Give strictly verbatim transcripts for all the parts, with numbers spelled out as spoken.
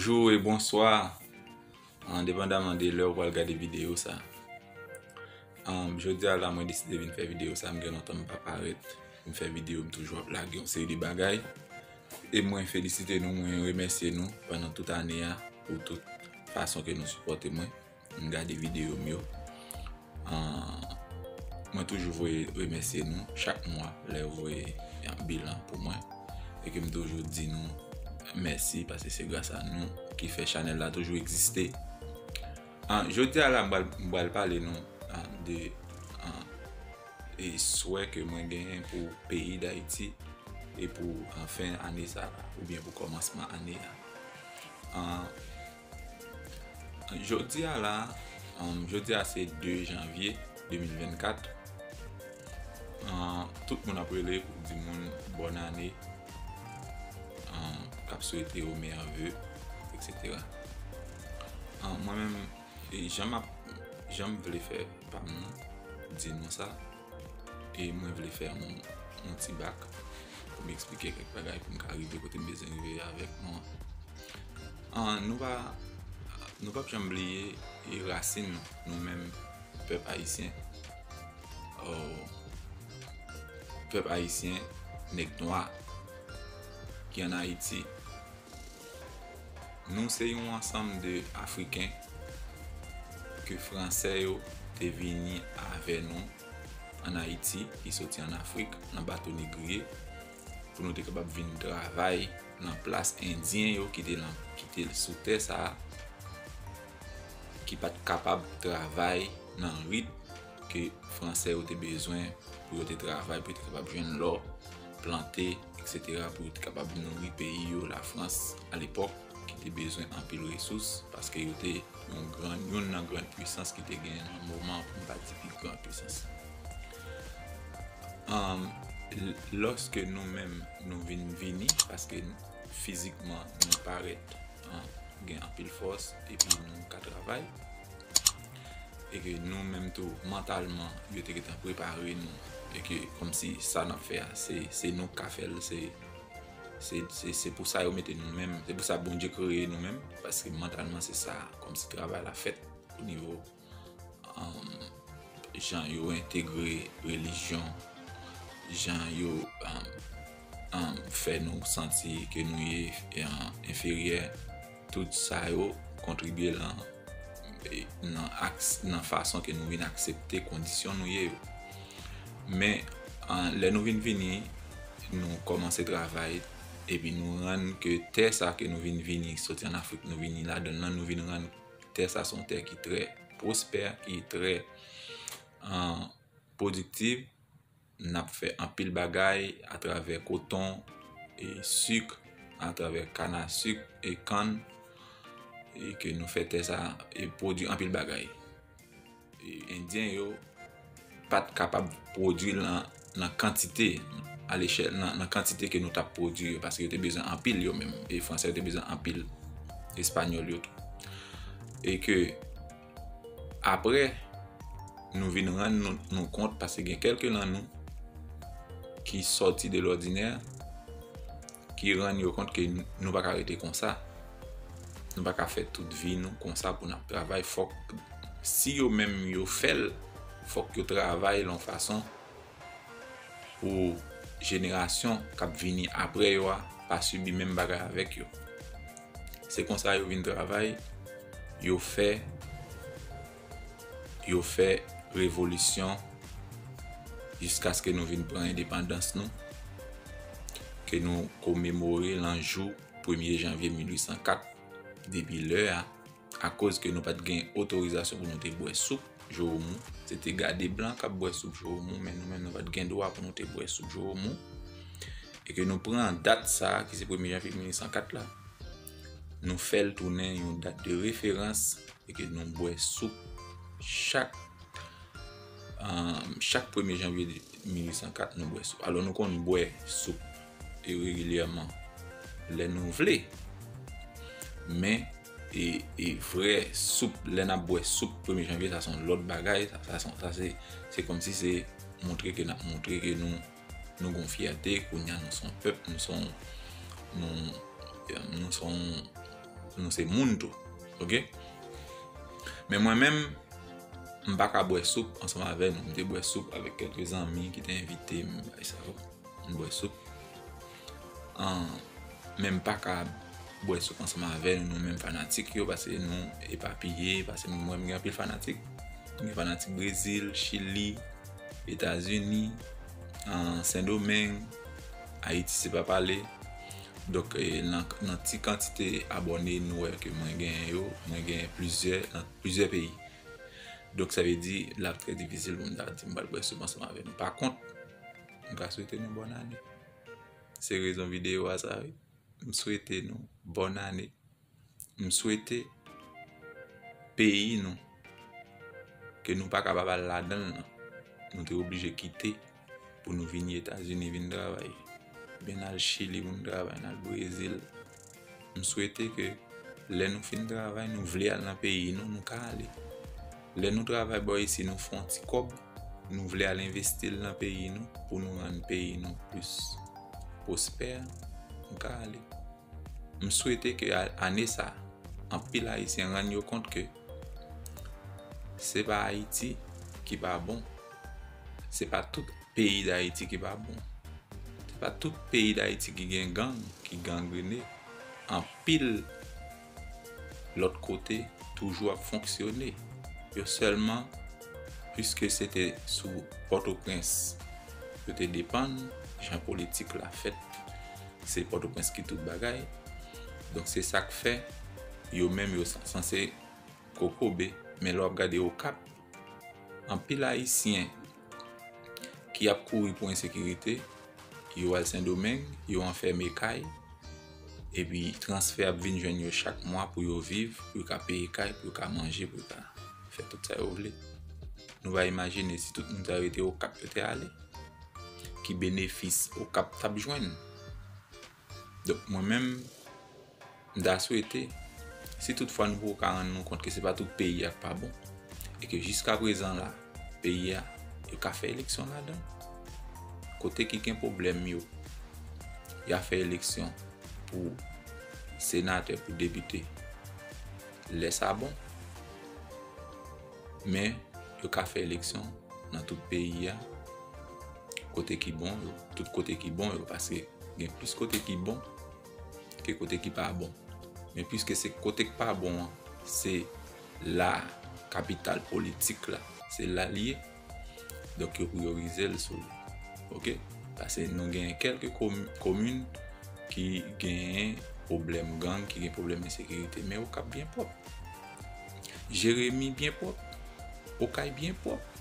Bonjou e bonswa, endepandaman de lè ou pral gade videyo sa. Anm, jodi a la, mwen deside vin fè videyo sa, m gen lontan m pa parèt, m fè videyo, m toujou ap lage yon seri de bagay. E mwen felisite nou, mwen remèsye nou pandan tout ane a pou tout fason ke nou sipòte mwen, m gade videyo m yo. Ah, mwen toujou voye remèsye nou chak mwa lè yo voye yon bilan pou mwen. E ke m toujou di nou mèsi paske se gras a nou ki fè chanèl la toujou egziste. Ah, jodi a la, m pral, m pral pale nou, ah, de, ah, e swè ke mwen genyen pou peyi Dayiti e pou, ah, fen ane sa la, oubyen pou kòmansman ane a. Ah, jodi a la, um, jodi a se de janvye de mil vennkat. Ah, tout moun ap rele pou di moun bòn ane, ah, k ap swete yo meyè ve, et cetera. Ah, mwen menm, e jan m ap, jan m vle fè pa m nan, di nou sa, e mwen vle fè yon, yon ti bak pou m eksplike kèk bagay pou m ka rive kote m bezwen rive avèk nou an. Ah, nou pa, nou p ap janm bliye, e, rasin nou, nou menm pèp ayisyen. Oh, pèp ayisyen, nèg nwa ki ann Ayiti. Nou se yon ansanm de Afriken ke Fransè yo te vini avè nou ann Ayiti, ki soti ann Afrik, nan bato negriye, pou nou te kapab vin travay nan plas Endyen yo ki te lan, ki te sou tè sa a, ki pa t kapab travay nan rit ke Fransè yo te bezwen pou yo te travay, pou yo te kapab jwenn lò, plante, et cetera, pou yo te kapab nouri peyi yo, Lafrans, alepòk, ki te bezwen anpil resous, paske yo te yon gran, youn nan gran pwisans ki te genyen nan moman, pou m pa di pi gran pwisans. Anm, l-, lòske nou menm, nou vin vini, paske fizikman, nou parèt, an, gen anpil fòs, epi nou ka travay, e ke nou menm tou, mantalman, yo te gentan prepare nou, e ke kòmsi sa n ap fè a, se, se nou k ka fè l, se, se, se, se pou sa yo mete nou menm, se pou sa Bondye kreye nou menm, paske mantalman se sa, kòmsi travay la fèt o nivo, um, jan yo entegre relijyon, jan yo, um, um, fè nou santi ke nou ye, um, enferyè, tout sa yo kontribye lan, e, nan aks-, nan fason ke nou vin aksepte kondisyon nou ye yo. Men, an, lè nou vin vini, nou kòmanse travay, epi nou rann ke tè sa ke nou vin vini, soti ann Afrik, nou vini ladan l lan, nou vin rann tè sa se yon tè ki trè pwospè, ki trè, an, pwodiktiv. N ap fè anpil bagay atravè koton e sik, atravè kann a sik e kann, e ke nou fè tè sa e pwodui anpil bagay. E Endyen yo pa t kapab pwodui lan, lan kantite, alechèl, lan, lan kantite ke nou t ap pwodui yo, paske yo te bezwen anpil yo menm, e Fransè yo te bezwen anpil, Espanyòl yo tou. E ke apre, nou vin rann nou, nou kont, paske gen kèlke lan nou ki sòti de lòdinè, ki rann yo kont ke n-, nou pa ka rete konsa. Nou pa ka fè tout vi nou konsa pou n ap travay. Fòk, si yo menm yo fè l, fòk yo travay l yon fason pou jenerasyon k ap vini apre yo a pa sibi menm bagay avèk yo. Se konsa yo vin travay, yo fè, yo fè revolisyon jiskaske nou vin pran endepandans nou, ke nou komemore lan jou premye janvye mil uit san kat. Depi lè a, akoz ke nou pa t gen otorizasyon pou nou te bwè soup Jowomou, se te gade blan k ap bwè soup Jowomou, men nou menm nou pa t gen dwa pou nou te bwè soup Jowomou, e ke nou pran dat sa a, ki se premye janvye mil uit san kat la, nou fè l tounen yon dat de referans, e ke nou bwè soup chak, um, chak premye janvye mil uit san kat, nou bwè soup. Alò, nou konn bwè soup e regilyèman lè nou vle. Men, e, e vrè soup, lè n ap bwè soup premye janvye, sa se yon lòt bagay. Sa, sa, se, sa se, se kòmsi se montre ke n ap montre ke nou, nou gon fyète, kounye a nou se yon pèp, nou se yon, nou, nou se yon, Nou se moun tou. Oke? Men mwen menm, m pa ka bwè soup ansanm avè nou. M te bwè soup avèk kèlke zanmi ki te envite m, bagay sa yo. M bwè soup. An, men m pa ka bwè soup ansanm avè nou, nou menm fanatik yo, paske nou epapiye, paske mwen, m gen anpil fanatik. M gen fanatik Brezil, Chili, Etazini, an, Sendomeng, Ayiti, se pa pale. Donk, e, nan, nan ti kantite abòne nou wè ke mwen genyen yo, mwen genyen plizyè, nan plizyè peyi. Donk, sa vle di, l ap trè difisil pou m ta di m pral bwè soup ansanm avè nou. Pa kont, m ka swete nou bòn ane. Se rezon videyo a sa, wi. M swete nou bòn ane. M swete peyi nou, ke nou pa kapab al ladan l nan, nou te oblije kite pou nou vini Etazini vin travay. Oubyen n al Chili pou nou travay, n al Brezil. M swete ke lè nou fin travay, nou vle al nan peyi nou, nou ka ale. Lè nou travay bò isi, nou fè yon ti kòb, nou vle al envesti l nan peyi nou pou nou rann peyi nou plis pwospè, nou ka ale. M swete ke a-, ane sa, anpil Ayisyen rann yo kont ke se pa Ayiti ki pa bon. Se pa tout peyi Dayiti ki pa bon. Se pa tout peyi Dayiti ki gen gang, ki gangrene. Anpil lòt kote toujou ap fonksyone. Yo sèlman, piske se te sou Pòtoprens yo te depann, jan politik la fèt, se Pòtoprens ki tout bagay. Donk, se sa k fè yo menm yo san-, sanse kokobe. Men lè w ap gade Okap, anpil Ayisyen ki ap kouri pou ensekirite, yo al Sendomeng, yo anfème kay, epi transfè ap vin jwenn yo chak mwa pou yo viv, pou yo ka peye kay, pou yo ka manje, pou yo ka fè tout sa yo vle. Nou va imajine si tout moun sa yo rete Okap yo te ale, ki benefis Okap t ap jwenn. Donk, mwen menm, m ta swete, si toutfwa nou poko ka rann nou kont ke se pa tout peyi a k pa bon, e ke jiska prezan la, peyi a, yo ka fè eleksyon ladan l. Kote ki gen pwoblèm yo, y a fè eleksyon pou senatè, pou depite, lè sa bon. Men, yo ka fè eleksyon nan tout peyi a, kote ki bon yo, tout kote ki bon yo, paske gen plis kote ki bon ke kote ki pa bon. Men piske se kote k pa bon an, se la kapital politik la, se la l ye. Donk, yo priyorize l sou li. Oke? Paske nou gen kèlke komi-, komin ki gen pwoblèm gang, ki gen pwoblèm ensekirite, men Okap byen pwòp. Jeremi byen pwòp. Okay byen pwòp.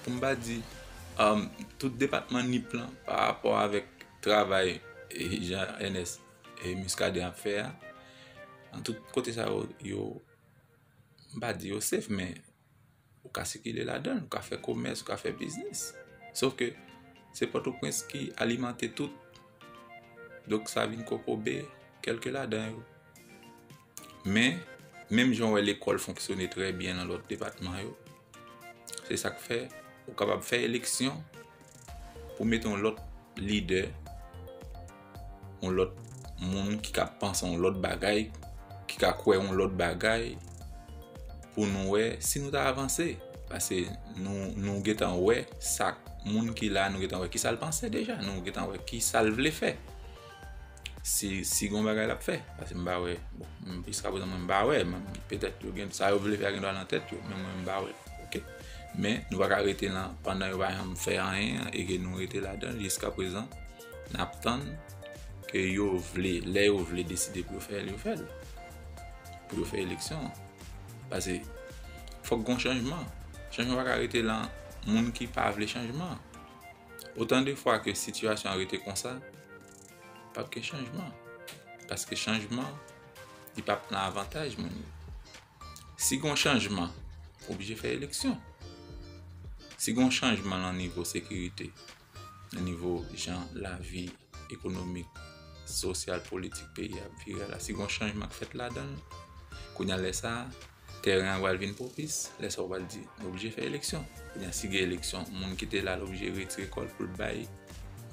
Pou m pa di, um, tout depatman Nip lan, pa rapò avèk travay, e, Jean Ernest, e, Muscadin ap fè a, nan tout kote sa yo, yo, m pa di yo safe, men ou ka sikile ladan l, ou ka fè komès, ou ka fè biznis. Sof ke se Pòtoprens ki alimante tout. Donk, sa vin kokobe kèlke ladan yo. Men, menm jan w wè lekòl fonksyone trè byen nan lòt depatman yo, se sa k fè ou kapab fè eleksyon pou mete yon lòt lidè, yon lòt moun ki ka panse yon lòt bagay, ki ka kwè yon lòt bagay, pou nou wè si nou ta avanse. Paske nou, nou gentan wè sa moun ki la, nou gentan wè ki sa l panse deja, nou gentan wè ki sa l vle fè. Si, si gon bagay l ap fè, paske m pa wè, bon, m, jiska prezan mwen m pa wè, men petèt yo gen sa yo vle fè a gen dwa nan tèt yo, men mwen m pa wè, oke? Men nou pa ka rete nan, pandan yo pa janm fè anyen, e ke nou rete ladan l jiska prezan, n ap tann ke yo vle, lè yo vle deside pou yo fè l, yo fè l. Pou yo fè eleksyon an. Paske fòk gon chanjman. Chanjman pa ka rete lan moun ki pa vle chanjman. Otan de fwa ke sitiyasyon an rete konsa, p ap gen chanjman. Paske chanjman, li p ap nan avantaj moun yo. Si gon chanjman, oblije fè eleksyon. Si gon chanjman nan nivo sekirite, nan nivo jan lavi ekonomik, sosyal, politik peyi a ap vire la, si gon chanjman k fèt ladan l, kounye a lè sa a, tèren an pral vin pwopis, lè sa a w pral di, nou oblije fè eleksyon. Kounye a si gen eleksyon, moun ki te la, l oblije retire kò l pou l bay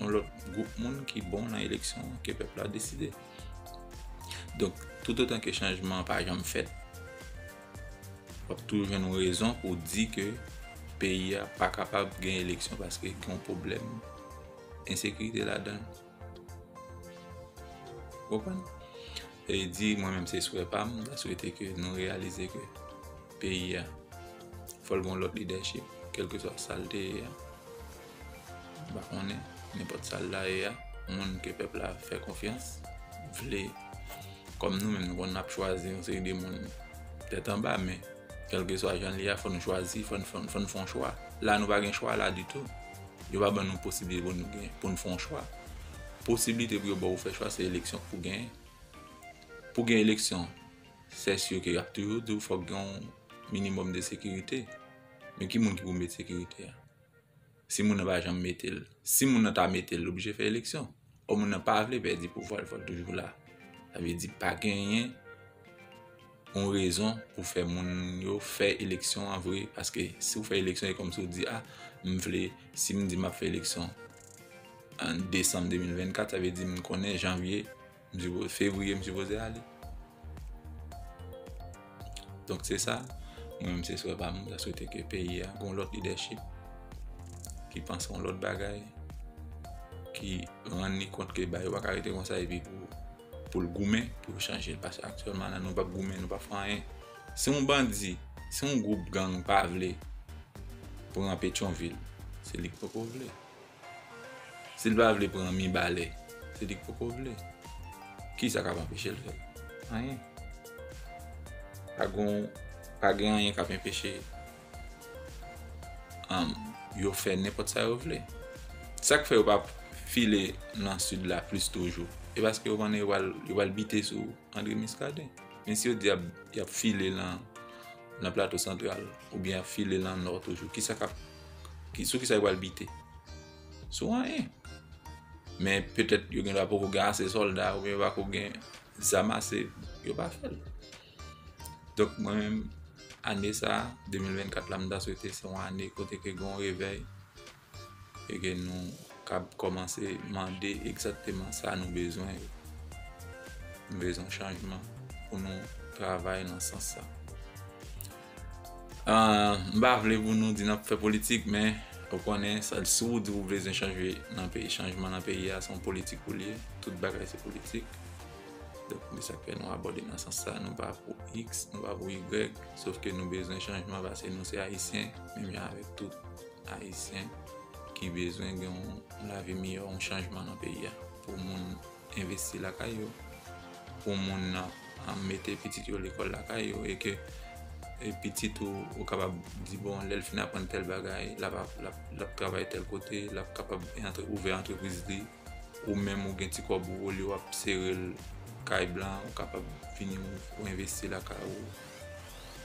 yon lòt gwoup moun ki bon nan eleksyon an ke pèp la deside. Donk, Toutotan ke chanjman an pa janm fèt, w ap toujou jwenn yon rezon pou di ke peyi a pa kapab gen eleksyon paske gen yon pwoblèm ensekirite ladan l. Ou konprann? E di, mwen menm, se swè pa m, m ta swete ke nou reyalize ke peyi a, fò l gen yon lòt lidèchip, kèlkeswa sa l te ye a. M pa konnen, nenpòt sa l ta ye a, moun ke pèp la fè konfyans, vle, kòm nou menm, nou konn n ap chwazi yon seri de moun tèt anba, men kèlkeswa jan l ye a, fò nou chwazi, fò n, fò n, fò n fè yon chwa. La, nou pa gen chwa la ditou. Yo pa ban nou posiblite pou nou gen, pou n fè yon chwa. Posiblite pou yo ba w fè chwa, se eleksyon pou genyen. Pou gen eleksyon, se si ke y ap toujou di w fòk gen yon minimòm de sekirite. Men ki moun ki pou met sekirite a? Si moun nan pa janm mete l, si moun nan ta mete l, l oblije fè eleksyon. Ò, moun nan pa vle pèdi pouvwa l, fò l toujou la. Sa vle di pa genyen yon rezon pou fè moun yo fè eleksyon an vre, paske si w fè eleksyon, e kòmsi w di, a, m vle, si m di m ap fè eleksyon an desanm de mil vennkat, sa vle di m konnen janvye, m sipo-, fevriye, m sipoze ale. Donk, se sa, mwen menm, se swè pa m, m ta swete ke peyi a gen yon lòt lidèchip ki panse yon lòt bagay, ki rann li kont ke bagay yo pa ka rete konsa, epi pou, pou l goumen, pou l chanje l. Paske aktyèlman, la, nou p ap goumen, nou p ap fè anyen. Si yon bandi, si yon gwoup gang pa vle pran Petyonvil, se li k poko vle. Si l pa vle pran Mibalè, se li k poko vle. Kisa k ap anpeche l fè l? Anyen. Pa gon, pa gen anyen k ap anpeche, um, yo fè nenpòt sa yo vle. Sa k fè yo pa file nan sid la plis toujou, e paske yo konnen yo pral, yo pral bite sou André Muscadin. Men si yo di y ap, y ap file nan, nan Plato Santral, oubyen y ap file nan Nò toujou, kisa k ap, ki, sou kisa yo pral bite? Sou anyen. Men petèt yo gen dwa poko gen ase sòlda, oubyen yo pako gen zam ase, yo pa fè l. Donk, mwen menm, ane sa a, de mil vennkat la, m ta swete se yon ane kote ke gen yon revèy, e ke nou kab kòmanse mande egzakteman sa nou bezwen yo. Nou bezwen chanjman pou nou travay nan sans sa. Ah, m pa vle pou nou di n ap fè politik, men ou konnen, sa, si w di w bezwen chanje nan peyi, chanjman nan peyi a, se yon politik pou l ye. Tout bagay se politik. Donk, se sa k fè nou abòde nan sans sa. Nou pa pou X, nou pa pou Y, sof ke nou bezwen chanjman paske nou se Ayisyen, menm jan avèk tout Ayisyen ki bezwen gen yon lavi miyò, yon chanjman nan peyi a. Pou moun envesti lakay yo, pou moun nan, an, mete pitit yo lekòl lakay yo, e ke, e pitit ou, ou kapab di, bon, lè l fin aprann tèl bagay, l ap, l ap, l ap travay tèl kote, l ap kapab antre-, ouvè antrepriz li, ou menm ou gen ti kòb ou, olye w ap sere l kay blan, ou kapab vini ou, ou envesti lakay ou,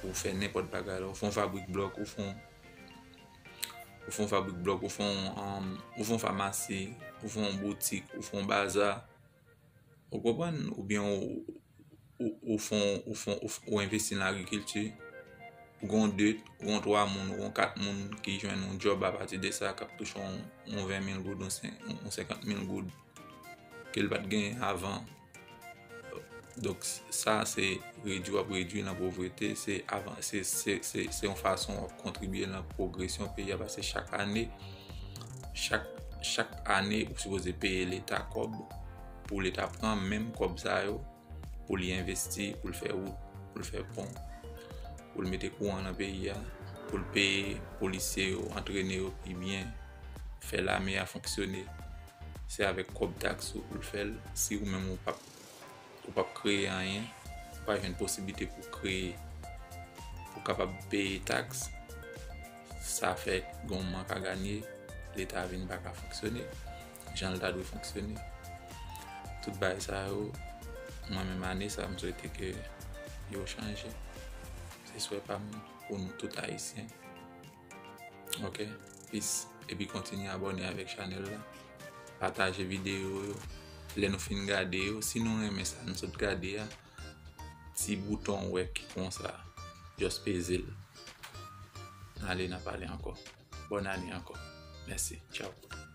ou fè nenpòt bagay la, ou fè yon fabrik blòk, ou fè yon, ou fè yon fabrik blòk, ou fè yon, um, ou fè yon famasi, ou fè yon boutik, ou fè yon baza, ou konprann? Oubyen ou, ou, ou fè yon, ou fè yon, ou f-, ou envesti nan agrikilti, ou gen yon de, ou gen yon twa moun, ou gen yon kat moun ki jwenn yon djòb apati de sa, k ap touche yon, yon ven mil goud, yon sen-, yon senkant mil goud, ke l pa t genyen avan. Donk, sa se redui w ap redui nan povrete, se avan-, se, se, se, se yon fason w ap kontribye nan pwogresyon peyi a, paske chak ane, chak, chak ane, ou sipoze peye Leta kòb pou Leta pran menm kòb sa yo, pou li envesti, pou l fè wout, pou l fè pon, pou l mete kouran nan peyi a, pou l peye polisye yo, antrene yo pi byen, fè lame a fonksyone. Se avèk kòb taks ou pou l fè l. Si ou menm ou p ap, ou p ap kreye anyen, ou pa jwenn posiblite pou kreye, pou kapab peye taks, sa fè gen yon mank a ganye, Leta a vin pa ka fonksyone jan l ta dwe fonksyone. Tout bagay sa yo, mwen menm ane sa, m swete ke yo chanje. Se swè pa m pou nou tout Ayisyen. Ok? Peace. Epi kontinye abòne avèk chanèl la. Pataje videyo yo. Lè nou fin gade yo, si nou renmen sa nou sot gade a, ti bouton ou wè ki konsa, just peze l. N ale, n a pale ankò. Bòn ane ankò. Mèsi. Tchaw.